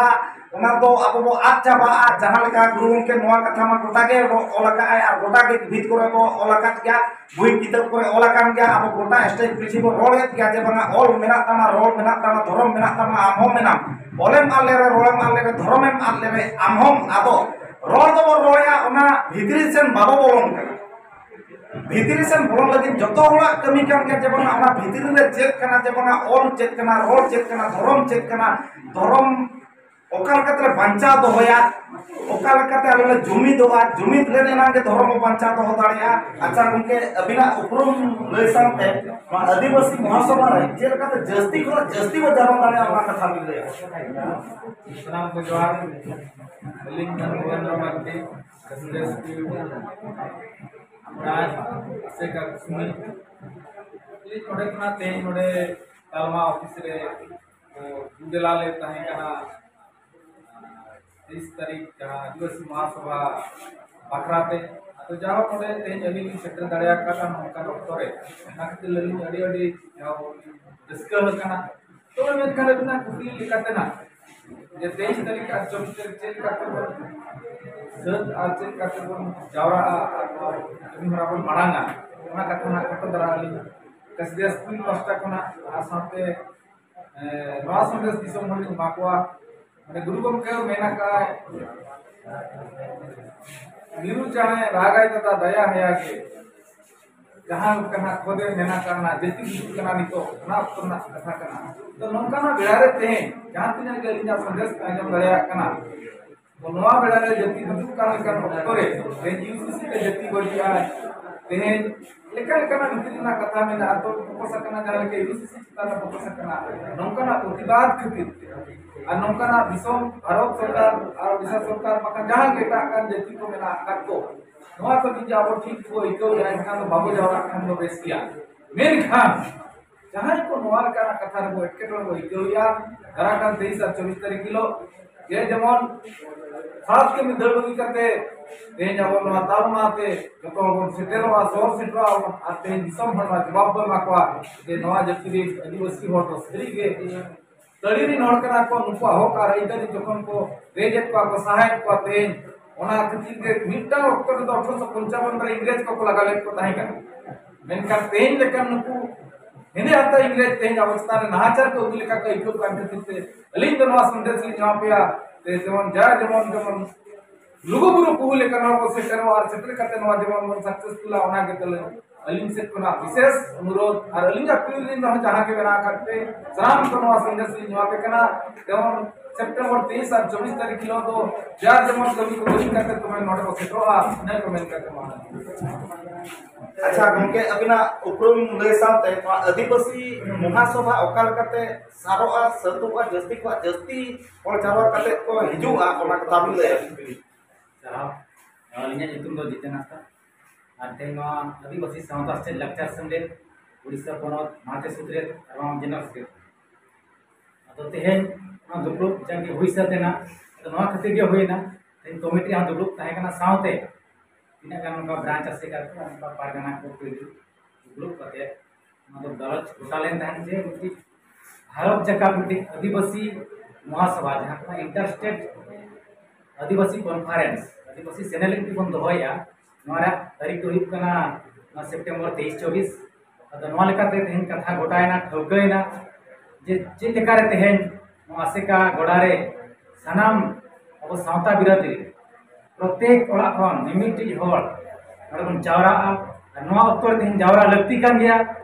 ᱚᱱᱟ ᱫᱚ ᱟᱵᱚ ᱵᱚ ᱟᱫ ᱪᱟᱵᱟᱜᱼᱟ᱾ ᱡᱟᱦᱟᱸ ᱞᱮᱠᱟ ᱜᱩᱨᱩ ᱜᱚᱢᱠᱮ ᱱᱚᱣᱟ ᱠᱟᱛᱷᱟ ᱢᱟ ᱜᱚᱴᱟ ᱜᱮ ᱚᱞ ᱟᱠᱟᱫ ᱟᱭ ᱟᱨ ᱜᱚᱴᱟ ᱜᱮ ᱵᱷᱤᱛ ᱠᱚᱨᱮ ᱵᱚ ᱚᱞ ᱟᱠᱟᱫ ᱜᱮᱭᱟ, ᱵᱳᱭ ᱠᱤᱛᱟᱹᱵ ᱠᱚᱨᱮ ᱚᱞ ᱟᱠᱟᱱ ᱜᱮᱭᱟ, ᱟᱵᱚ ᱜᱚᱴᱟ ᱥᱴᱮᱡᱽ ᱯᱤᱪᱷᱤ ᱵᱚ ᱨᱚᱲᱮᱫ ᱜᱮᱭᱟ ᱡᱮ ᱵᱟᱝᱟ ᱚᱞ ᱢᱮᱱᱟᱜ ᱛᱟᱢᱟ, ᱨᱚᱲ ᱢᱮᱱᱟᱜ ᱛᱟᱢᱟ, ᱫᱷᱚᱨᱚᱢ ᱢᱮᱱᱟᱜ ᱛᱟᱢᱟ, ᱟᱢ ᱦᱚᱸ ᱢᱮᱱᱟᱢ, ᱚᱞᱮᱢ ᱟᱫ ᱞᱮᱨᱮ, ᱨᱚᱲᱮᱢ ᱟᱫ ᱞᱮᱨᱮ, ᱟᱢ ᱦᱚᱸᱢ ᱟᱫᱚᱜ᱾ ᱨᱚᱲ ᱫᱚᱵᱚ ᱨᱚᱲᱮᱫᱼᱟ, ᱚᱱᱟ ᱵᱷᱤᱛᱨᱤ ᱥᱮᱱ ᱵᱟᱵᱚ ᱵᱚᱞᱚᱱ ᱠᱟᱱᱟ᱾ ᱵᱷᱤᱛᱨᱤ ᱥᱮᱱ ᱵᱚᱞᱚᱱ ᱞᱟᱹᱜᱤᱫ ᱡᱚᱛᱚ ᱦᱚᱲᱟᱜ ᱠᱟᱹᱢᱤ ᱠᱟᱱ ᱜᱮᱭᱟ ᱡᱮ ᱵᱟᱝᱟ ᱚᱱᱟ ᱵᱷᱤᱛᱨᱤ ᱨᱮ ᱪᱮᱫ ᱠᱟᱱᱟ, ᱡᱮ ᱵᱟᱝᱟ ᱚᱞ ᱪᱮᱫ ᱠᱟᱱᱟ, ᱨᱚᱲ ᱪᱮᱫ ᱠᱟᱱᱟ, ᱫᱷᱚᱨᱚᱢ ᱪᱮᱫ ᱠᱟᱱᱟ, ᱫᱷᱚᱨᱚᱢ ᱚᱠᱟ ᱞᱮᱠᱟᱛᱮ ᱵᱟᱧᱪᱟᱣ ᱫᱚᱦᱚᱭᱟ, ᱚᱠᱟ ᱞᱮᱠᱟᱛᱮ ᱟᱞᱮ ᱞᱮ ᱡᱩᱢᱤᱫᱚᱜᱼᱟ, ᱡᱩᱢᱤᱫ ᱞᱮᱱ ᱮᱱᱟᱝ ᱜᱮ ᱫᱷᱚᱨᱚᱢ ᱵᱚ ᱵᱟᱧᱪᱟᱣ ᱫᱚᱦᱚ ᱫᱟᱲᱮᱭᱟᱜᱼᱟ᱾ ᱟᱪᱪᱷᱟ ᱜᱚᱢᱠᱮ, ᱟᱹᱵᱤᱱᱟᱜ ᱩᱯᱨᱩᱢ ᱞᱟᱹᱭ ᱥᱟᱶᱛᱮ ᱱᱚᱣᱟ ᱟᱹᱫᱤᱵᱟᱹᱥᱤ ᱢᱚᱦᱟᱥᱚᱵᱷᱟ ᱨᱮ ᱪᱮᱫ ᱞᱮᱠᱟᱛᱮ ᱡᱟᱹᱥᱛᱤ ᱠᱷᱚᱱᱟᱜ ᱡᱟᱹᱥᱛᱤ ᱵᱚ ᱡᱟᱨᱣᱟ ᱫᱟᱲᱮᱭᱟᱜᱼᱟ, ᱚᱱᱟ ᱠᱟᱛᱷᱟ ᱵᱤᱱ ᱞᱟᱹᱭᱟ? ᱥᱟᱱᱟᱢ ᱠᱚ ᱡᱚᱦᱟᱨ᱾ ᱟᱹᱞᱤᱧ ᱠᱟᱱ ᱵᱷᱩᱵᱮᱱᱫᱨᱚ ᱢᱟᱨᱰᱤ, ᱠᱟᱹᱥᱤᱫᱟᱹ ᱥᱠᱩᱞ, ᱨᱟᱡᱽ ᱟᱥᱮᱠᱟ ᱠᱩᱥᱢᱤ᱾ ᱟᱹᱞᱤᱧ ᱱᱚᱰᱮ ᱠᱷᱚᱱᱟᱜ ᱛᱮᱦᱮᱧ ᱱᱚᱰᱮ ᱛᱟᱞᱢᱟ ᱚᱯᱷᱤᱥ ᱨᱮ ᱠᱚ ᱫᱩᱫᱮᱞᱟ ᱞᱮ ᱛᱟᱦᱮᱸ ᱠᱟᱱᱟ ᱛᱮᱭᱤᱥ ᱛᱟᱹᱨᱤᱠᱷ, ᱡᱟᱦᱟᱸ ᱟᱹᱫᱤᱵᱟᱹᱥᱤ ᱢᱚᱦᱟᱥᱚᱵᱷᱟ ᱵᱟᱠᱷᱨᱟ ᱛᱮ᱾ ᱟᱫᱚ ᱡᱟᱭᱦᱳᱠ ᱱᱚᱰᱮ ᱛᱮᱦᱮᱧ ᱟᱹᱞᱤᱧ ᱞᱤᱧ ᱥᱮᱴᱮᱨ ᱫᱟᱲᱮ ᱟᱠᱟᱫᱟ ᱱᱚᱝᱠᱟᱱ ᱚᱠᱛᱚ ᱨᱮ, ᱚᱱᱟ ᱠᱷᱟᱹᱛᱤᱨ ᱟᱹᱞᱤᱧ ᱟᱹᱰᱤ ᱟᱹᱰᱤ ᱡᱟᱭᱦᱳᱠ ᱨᱟᱹᱥᱠᱟᱹ ᱟᱠᱟᱱᱟ᱾ ᱛᱚᱵᱮ ᱢᱮᱱᱠᱷᱟᱱ ᱟᱹᱵᱤᱱᱟᱜ ᱠᱩᱠᱞᱤ ᱞᱮᱠᱟᱛᱮ ᱱᱟᱜ ᱡᱮ ᱛᱮᱭᱤᱥ ᱛᱟᱹᱨᱤᱠᱷ ᱟᱨ ᱪᱚᱵᱵᱤᱥ ᱛᱟᱹᱨᱤᱠᱷ ᱪᱮᱫ ᱞᱮᱠᱟ ᱛᱮᱵᱚᱱ ᱥᱟᱹᱛ ᱟᱨ ᱪᱮᱫ ᱞᱮᱠᱟ ᱛᱮᱵᱚᱱ ᱡᱟᱣᱨᱟᱜᱼᱟ ᱟᱨ ᱱᱚᱣᱟ ᱠᱟᱹᱢᱤ ᱦᱚᱨᱟ ᱵᱚᱱ ᱢᱟᱲᱟᱝᱟ, ᱚᱱᱟ ᱠᱟᱛᱷᱟ ᱱᱟᱜ ᱠᱷᱟᱴᱚ ᱫᱷᱟᱨᱟ ᱟᱹᱞᱤᱧ ᱠᱟᱹᱥᱤᱫᱟᱹ ᱥᱠᱩᱞ ᱯᱟᱥᱴᱟ ᱠᱷᱚᱱᱟᱜ ᱟᱨ ᱥᱟᱶᱛᱮ ᱱᱚᱣᱟ ᱥᱚᱱᱫᱮᱥ ᱫᱤᱥᱚᱢ ᱦᱚᱲ ᱞᱤᱧ ᱮᱢᱟ ᱠᱚᱣᱟ᱾ ᱢᱟᱱᱮ ᱜᱩᱨᱩ ᱜᱚᱢᱠᱮ ᱢᱮᱱ ᱟᱠᱟᱫ, ᱢᱤᱨᱩ ᱪᱮᱬᱮ ᱨᱟᱜᱟᱭ ᱫᱟᱫᱟ ᱫᱟᱭᱟ ᱦᱮᱭᱟ ᱜᱮ, ᱡᱟᱦᱟᱸ ᱞᱮᱠᱟ ᱱᱟᱜ ᱠᱷᱚᱫᱮ ᱢᱮᱱᱟᱜ ᱠᱟᱱᱟ, ᱡᱟᱹᱛᱤ ᱜᱩᱡᱩᱜ ᱠᱟᱱᱟ ᱱᱤᱛᱚᱜ, ᱚᱱᱟ ᱚᱠᱛᱚ ᱨᱮᱱᱟᱜ ᱠᱟᱛᱷᱟ ᱠᱟᱱᱟ᱾ ᱛᱚ ᱱᱚᱝᱠᱟᱱᱟᱜ ᱵᱮᱲᱟ ᱨᱮ ᱛᱮᱦᱮᱧ ᱡᱟᱦᱟᱸ ᱛᱤᱱᱟᱹᱜ ᱜᱮ ᱟᱹᱞᱤᱧᱟᱜ ᱥᱚᱱᱫᱮᱥ ᱯᱮ ᱟᱸᱡᱚᱢ ᱫᱟᱲᱮᱭᱟᱜ ᱠᱟᱱᱟ, ᱛᱚ ᱱᱚᱣᱟ ᱵᱮᱲᱟ ᱨᱮ ᱡᱟᱹᱛᱤ ᱜᱩᱡᱩᱜ ᱠᱟᱱ ᱞᱮᱠᱟᱱ ᱚᱠᱛᱚ ᱨᱮ ᱛᱮᱦᱮᱧ ᱤᱭᱩ ᱥᱤ ᱥᱤ ᱛᱮ ᱡᱟᱹᱛᱤ ᱵᱟᱹᱲᱤᱡᱼᱟ, ᱛᱮᱦᱮᱧ ᱞᱮᱠᱟᱱ ᱞᱮᱠᱟᱱᱟᱜ ᱱᱤᱛᱤ ᱨᱮᱱᱟᱜ ᱠᱟᱛᱷᱟ ᱢᱮᱱᱟᱜᱼᱟ, ᱛᱚ ᱯᱷᱳᱠᱟᱥ ᱟᱠᱟᱱᱟ, ᱡᱟᱦᱟᱸ ᱞᱮᱠᱟ ᱤᱭᱩ ᱥᱤ ᱥᱤ ᱪᱮᱛᱟᱱ ᱨᱮ ᱯᱷᱳᱠᱟᱥ ᱟᱠᱟᱱᱟ, ᱱᱚᱝᱠᱟᱱᱟᱜ ᱯᱨᱚᱛᱤᱵᱟᱫ ᱠᱷᱟᱹᱛᱤᱨ ᱛᱮ ᱟᱨ ᱱᱚᱝᱠᱟᱱᱟᱜ ᱫᱤᱥᱚᱢ ᱵᱷᱟᱨᱚᱛ ᱥᱚᱨᱠᱟᱨ ᱟᱨ ᱳᱰᱤᱥᱟ ᱥᱚᱨᱠᱟᱨ ᱵᱟᱠᱷᱟᱱ ᱡᱟᱦᱟᱸ ᱜᱮ ᱮᱴᱟᱜ ᱠᱟᱱ ᱡᱟᱹᱛᱤ ᱠᱚ ᱢᱮᱱᱟᱜ ᱟᱠᱟᱫ ᱠᱚ, ᱱᱚᱣᱟ ᱠᱚ ᱡᱩᱫᱤ ᱟᱵᱚ ᱴᱷᱤᱠ ᱵᱚ ᱟᱹᱭᱠᱟᱹᱣ ᱮᱫᱟ, ᱮᱱᱠᱷᱟᱱ ᱫᱚ ᱵᱟᱵᱚ ᱡᱟᱣᱨᱟᱜ ᱠᱷᱟᱱ ᱫᱚ ᱵᱮᱥ ᱜᱮᱭᱟ᱾ ᱢᱮᱱᱠᱷᱟᱱ ᱡᱟᱦᱟᱸᱭ ᱠᱚ ᱱᱚᱣᱟ ᱞᱮᱠᱟᱱᱟᱜ ᱠᱟᱛᱷᱟ ᱨᱮᱵᱚ ᱮᱴᱠᱮᱴᱚᱬᱮ ᱵᱚ ᱟᱹᱭᱠᱟᱹᱣ ᱮᱫᱟ, ᱫᱟᱨᱟ ᱠᱟᱱ ᱛᱮᱭᱤᱥ ᱟᱨ ᱪᱚᱵᱵᱤᱥ ᱛᱟᱹᱨᱤᱠᱷ ᱦᱤᱞᱳᱜ ᱡᱮ ᱡᱮᱢᱚᱱ ᱥᱟᱛ ᱠᱟᱹᱢᱤ ᱫᱟᱹᱲ ᱵᱟᱹᱜᱤ ᱠᱟᱛᱮ ᱛᱮᱦᱮᱧ ᱟᱵᱚ ᱱᱚᱣᱟ ᱛᱟᱞᱢᱟ ᱛᱮ ᱡᱚᱛᱚ ᱦᱚᱲ ᱵᱚᱱ ᱥᱮᱴᱮᱨᱚᱜᱼᱟ, ᱥᱚᱦᱚᱨ ᱥᱮᱴᱮᱨᱚᱜᱼᱟ ᱵᱚᱱ ᱟᱨ ᱛᱮᱦᱮᱧ ᱫᱤᱥᱚᱢ ᱦᱚᱲ ᱱᱚᱣᱟ ᱡᱚᱵᱟᱵ ᱵᱚᱱ ᱮᱢᱟ ᱠᱚᱣᱟ ᱡᱮ ᱱᱚᱣᱟ ᱡᱟᱹᱛᱤ ᱨᱮᱱ ᱟᱹᱫᱤᱵᱟᱹᱥᱤ ᱦᱚᱲ ᱫᱚ ᱥᱟᱹᱨᱤ ᱜᱮ ᱛᱟᱹᱲᱤ ᱨᱮᱱ ᱦᱚᱲ ᱠᱟᱱᱟ ᱠᱚ, ᱱᱩᱠᱩᱣᱟᱜ ᱦᱚᱠ ᱟᱨ ᱟᱹᱭᱫᱟᱹᱨᱤ ᱡᱚᱠᱷᱚᱱ ᱠᱚ ᱨᱮᱡᱮᱫ ᱠᱚᱣᱟ ᱠᱚ, ᱥᱟᱦᱟᱭᱮᱫ ᱠᱚᱣᱟ ᱛᱮᱦᱮᱧ, ᱚᱱᱟ ᱠᱷᱟᱹᱛᱤᱨ ᱜᱮ ᱢᱤᱫᱴᱟᱝ ᱚᱠᱛᱚ ᱨᱮᱫᱚ ᱟᱴᱷᱨᱚᱥᱚ ᱯᱚᱧᱪᱟᱵᱚᱱ ᱨᱮ ᱤᱝᱨᱮᱡᱽ ᱠᱚᱠᱚ ᱞᱟᱜᱟ ᱞᱮᱫ ᱠᱚ ᱛᱟᱦᱮᱸ ᱠᱟᱱᱟ᱾ ᱢᱮᱱᱠᱷᱟᱱ ᱛᱮᱦᱮᱧ ᱞᱮᱠᱟᱱ ᱱᱩᱠᱩ ᱦᱮᱸᱫᱮ ᱦᱟᱛᱟ ᱤᱝᱨᱮᱡᱽ ᱛᱮᱦᱮᱧ ᱟᱵᱚ ᱪᱮᱛᱟᱱ ᱨᱮ ᱱᱟᱦᱟᱪᱟᱨ ᱠᱚ ᱟᱹᱜᱩ ᱞᱮᱠᱟ ᱠᱚ ᱟᱹᱭᱠᱟᱹᱣ ᱠᱟᱱ ᱠᱷᱟᱹᱛᱤᱨ ᱛᱮ ᱟᱹᱞᱤᱧ ᱫᱚ ᱱᱚᱣᱟ ᱥᱚᱱᱫᱮᱥ ᱞᱤᱧ ᱮᱢᱟ ᱯᱮᱭᱟ, ᱛᱮ ᱡᱮᱢᱚᱱ ᱡᱟ ᱡᱮᱢᱚᱱ ᱡᱮᱢᱚᱱ ᱞᱩᱜᱩᱵᱩᱨᱩ ᱠᱩᱦᱩ ᱞᱮᱠᱟ ᱱᱚᱣᱟ ᱵᱚᱱ ᱥᱮᱴᱮᱨᱚᱜᱼᱟ ᱟᱨ ᱥᱮᱴᱮᱨ ᱠᱟᱛᱮ ᱱᱚᱣᱟ ᱡᱮᱢᱚᱱ ᱵᱚᱱ ᱥᱟᱠᱥᱮᱥᱯᱷᱩᱞᱟ, ᱚᱱᱟ ᱜᱮ ᱛᱟᱞᱮ ᱟᱹᱞᱤᱧ ᱥᱮᱫ ᱠᱷᱚᱱᱟᱜ ᱵᱤᱥᱮᱥ ᱚᱱᱩᱨᱳᱫᱷ ᱟᱨ ᱟᱹᱞᱤᱧᱟᱜ ᱯᱤᱲ ᱨᱮᱱ ᱨᱮᱦᱚᱸ ᱡᱟᱦᱟᱸ ᱜᱮ ᱢᱮᱱᱟᱜ ᱟᱠᱟᱫ ᱯᱮ ᱥᱟᱱᱟᱢ ᱠᱚ ᱱᱚᱣᱟ ᱥᱚᱱᱫᱮᱥ ᱞᱤᱧ ᱮᱢᱟ ᱯᱮ ᱠᱟᱱᱟ᱾ ᱡᱮᱢᱚᱱ ᱥᱮᱯᱴᱮᱢᱵᱚᱨ ᱛᱮᱭᱤᱥ ᱟᱨ ᱪᱚᱵᱵᱤᱥ ᱛᱟᱹᱨᱤᱠᱷ ᱦᱤᱞᱳᱜ ᱫᱚ ᱡᱟᱨ ᱡᱮᱢᱚᱱ ᱠᱟᱹᱢᱤ ᱠᱚ ᱵᱟᱹᱜᱤ ᱠᱟᱛᱮ ᱛᱚᱵᱮ ᱱᱚᱰᱮ ᱠᱚ ᱥᱮᱴᱮᱨᱚᱜᱼᱟ, ᱤᱱᱟᱹ ᱠᱚ ᱢᱮᱱ ᱠᱟᱛᱮ ᱢᱟ᱾ ᱟᱪᱪᱷᱟ ᱜᱚᱢᱠᱮ, ᱟᱹᱵᱤᱱᱟᱜ ᱩᱯᱨᱩᱢ ᱞᱟᱹᱭ ᱥᱟᱶᱛᱮ ᱱᱚᱣᱟ ᱟᱹᱫᱤᱵᱟᱹᱥᱤ ᱢᱚᱦᱟᱥᱚᱵᱷᱟ ᱚᱠᱟ ᱞᱮᱠᱟᱛᱮ ᱥᱟᱨᱚᱜᱼᱟ, ᱥᱟᱹᱛᱚᱜᱼᱟ, ᱡᱟᱹᱥᱛᱤ ᱠᱷᱚᱱ ᱡᱟᱹᱥᱛᱤ ᱦᱚᱲ ᱡᱟᱣᱨᱟ ᱠᱟᱛᱮ ᱠᱚ ᱦᱤᱡᱩᱜᱼᱟ, ᱚᱱᱟ ᱠᱟᱛᱷᱟ ᱵᱤᱱ ᱞᱟᱹᱭᱟ? ᱥᱟᱨᱦᱟᱣ᱾ ᱟᱹᱞᱤᱧᱟᱜ ᱧᱩᱛᱩᱢ ᱫᱚ ᱡᱤᱛᱮᱱ ᱦᱟᱸᱥᱫᱟ᱾ ᱟᱨ ᱛᱮᱦᱮᱧ ᱱᱚᱣᱟ ᱟᱹᱫᱤᱵᱟᱹᱥᱤ ᱥᱟᱶᱛᱟ ᱥᱮᱪᱮᱫ ᱞᱟᱠᱪᱟᱨ ᱥᱮᱢᱞᱮᱫ, ᱩᱲᱤᱥᱥᱟ ᱯᱚᱱᱚᱛ ᱢᱟᱦᱟᱛᱮ ᱥᱩᱛᱨᱮᱫ ᱟᱨ ᱵᱟᱝ ᱡᱮᱱᱟᱨᱮᱞ ᱥᱮᱠᱨᱮᱴᱟᱨᱤ᱾ ᱟᱫᱚ ᱛᱮᱦᱮᱧ ᱱᱚᱣᱟ ᱫᱩᱯᱲᱩᱵ ᱡᱟᱸᱜᱮ ᱦᱩᱭ ᱥᱟᱹᱛ ᱮᱱᱟ᱾ ᱟᱫᱚ ᱱᱚᱣᱟ ᱠᱷᱟᱹᱛᱤᱨ ᱜᱮ ᱦᱩᱭᱱᱟ, ᱛᱮᱦᱮᱧ ᱠᱚᱢᱤᱴᱤ ᱨᱮᱦᱚᱸ ᱫᱩᱯᱲᱩᱵ ᱛᱟᱦᱮᱸ ᱠᱟᱱᱟ, ᱥᱟᱶᱛᱮ ᱛᱤᱱᱟᱹᱜ ᱜᱟᱱ ᱚᱱᱠᱟ ᱵᱨᱟᱧᱪ ᱟᱥᱮᱠᱟ ᱠᱚ, ᱚᱱᱠᱟ ᱯᱟᱨᱜᱟᱱᱟ ᱠᱚ ᱯᱤᱲᱦᱤ ᱫᱩᱯᱲᱩᱵ ᱠᱟᱛᱮ ᱱᱚᱣᱟ ᱫᱚ ᱜᱟᱞᱚᱪ ᱜᱚᱴᱟ ᱞᱮᱱ ᱛᱟᱦᱮᱸᱫ ᱡᱮ ᱢᱤᱫᱴᱤᱡ ᱵᱷᱟᱨᱚᱛ ᱡᱟᱠᱟᱛ ᱢᱤᱫᱴᱤᱡ ᱟᱹᱫᱤᱵᱟᱹᱥᱤ ᱢᱚᱦᱟᱥᱚᱵᱷᱟ, ᱡᱟᱦᱟᱸ ᱠᱟᱱᱟ ᱤᱱᱴᱟᱨ ᱥᱴᱮᱴ ᱟᱹᱫᱤᱵᱟᱹᱥᱤ ᱠᱚᱱᱯᱷᱟᱨᱮᱱᱥ, ᱟᱹᱫᱤᱵᱟᱹᱥᱤ ᱥᱮᱱᱮᱞ ᱢᱤᱫᱴᱤᱡ ᱵᱚᱱ ᱫᱚᱦᱚᱭᱟ᱾ ᱱᱚᱣᱟ ᱨᱮᱭᱟᱜ ᱛᱟᱹᱨᱤᱠᱷ ᱫᱚ ᱦᱩᱭᱩᱜ ᱠᱟᱱᱟ ᱱᱚᱣᱟ ᱥᱮᱯᱴᱮᱢᱵᱚᱨ ᱛᱮᱭᱤᱥ ᱪᱚᱵᱵᱤᱥ᱾ ᱟᱫᱚ ᱱᱚᱣᱟ ᱞᱮᱠᱟᱛᱮ ᱛᱮᱦᱮᱧ ᱠᱟᱛᱷᱟ ᱜᱚᱴᱟᱭᱮᱱᱟ, ᱴᱷᱟᱹᱣᱠᱟᱹᱭᱮᱱᱟ ᱡᱮ ᱪᱮᱫ ᱞᱮᱠᱟᱨᱮ ᱛᱮᱦᱮᱧ ᱱᱚᱣᱟ ᱟᱥᱮᱠᱟ ᱜᱚᱰᱟ ᱨᱮ ᱥᱟᱱᱟᱢ ᱟᱵᱚ ᱥᱟᱶᱛᱟ ᱵᱤᱨᱟᱹᱫᱟᱹᱞᱤ ᱯᱨᱚᱛᱮᱠ ᱚᱲᱟᱜ ᱠᱷᱚᱱ ᱢᱤᱢᱤᱫᱴᱤᱡ ᱦᱚᱲ ᱱᱚᱰᱮ ᱵᱚᱱ ᱡᱟᱣᱨᱟᱜᱼᱟ᱾ ᱟᱨ ᱱᱚᱣᱟ ᱚᱠᱛᱚ ᱨᱮ ᱛᱮᱦᱮᱧ ᱡᱟᱣᱨᱟ ᱞᱟᱹᱠᱛᱤ ᱠᱟᱱ ᱜᱮᱭᱟ᱾